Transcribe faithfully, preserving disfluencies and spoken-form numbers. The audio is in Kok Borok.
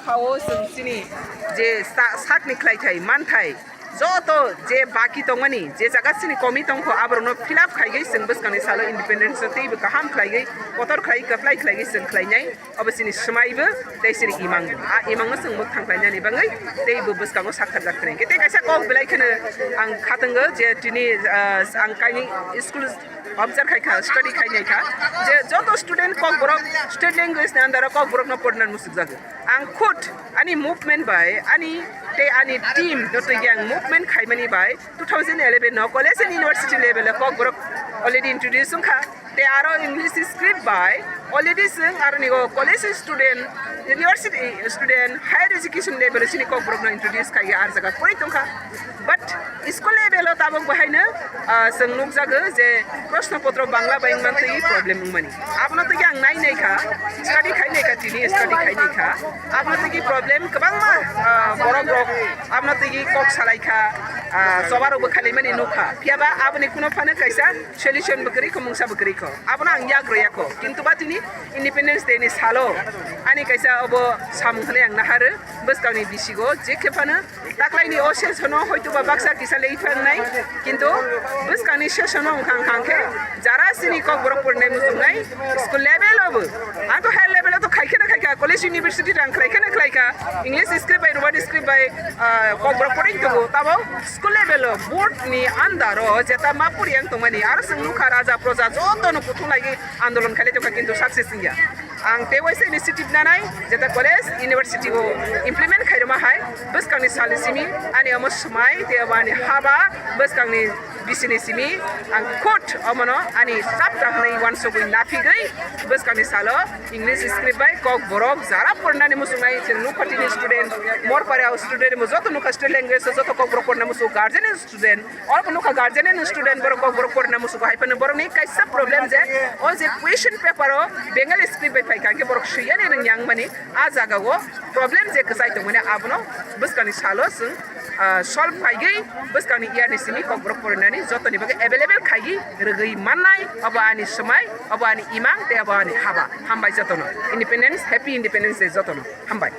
Phao chwng chini je sa-, sakni khlaithai manthai joto je baki tongmani, je jaga chini komi tongkho, aborokno fill up khaigwi chwng bwskangni salo independence o teibo kaham khlaigwi, kotor khlai, kwplai khlaigwi chwng khlainai. Obo chini swmaibo tei chini imangbo. A imangno chwng mwkhang khlainani bagwi teibo bwskango sakthar jak khlainai. Tei kaisa kok belai kheno ang khatungo je tini, ah, ang kaini school observe khai kha, study khai nai kha, je joto student Kokborok state language ni under o Kokborok no porna muchuk jago. Ang khud ani movement bai, ani tei ani team no twi ang movement khaimani bai two thousand eleven no college and university level o Kokborok already introduce wngkha. Tei aro English script bai already chwng aroni o college student, university student, higher education level o chini Kokborok no introduce khai ar jaga pori tongkha. But school level o tabuk bahaino, ah, chwng nukjago je proshno potro Bangla bai wngmantwi problem wngmani. Abono twi ang nai nai kha, study khai nai kha, tini study khai nai kha. Abono twi problem kwbangma, ah, borok rok abono twi kok salai kha, ah, choba rok bo khalaimani nukha. Phiyaba aboni kuno phano kaisa solution bo kwrwi kho, mungsa bo kwrwi kho. Abono ang yak rw ya kho. Kintu ba tini Independence Day ni salo ani kaisa obo samung hwnwi ang naharw. Bwskangni bisigo je khe phano taklaini o session o hoito ba baksa kisa lei phangnai, kintu bwskangni session o wngkha wngkha khe jara chini Kokborok porinai muchungnai school level o bo, ang to higher level o to khai kheno khai kha, college university rang khlai kheno khlai kha, English script bai Roman script bai, ah, Kokborok poring tongo, tabo school level o board ni under o jeta ma pori ang tongmani, aro chwng nukha raja proja joto no kuthung lai andolon khailai tongkha, kintu success wngya. Ang tei waisa initiative nanai, jeta college, university o implement khairoma hai, bwskangni salni simi, ani omo swmai, tei obo ani haba, bwskangni bisini simi, ang khud omono ani chapta hwnwi uansugwi naphigwi, bwskangni salo English script bai Kokborok jara porinani muchungnai, chwng nukha tini student, Morpara o student, bo joto nukha state language o joto Kokborok porina muchungo, guardian student, Oro nukha guardian and student borok kok borok porina musugo hai phano borokni kaisa problem je o je question paper o Bengali script bai phaikha hwnkhe borok swiyani rwngya wngmani a jaga o problem je kwchai tongmani abono bwskangni salo chwng, ah, solve khaigwi bwskangni year ni simi kok borok porinani jotoni bagwi available khaigwi rwgwi mannai. Obo ani swmai, obo ani imang tei obo ani haba. Hambai jotono. Independence, happy Independence Day jotono. Hambai.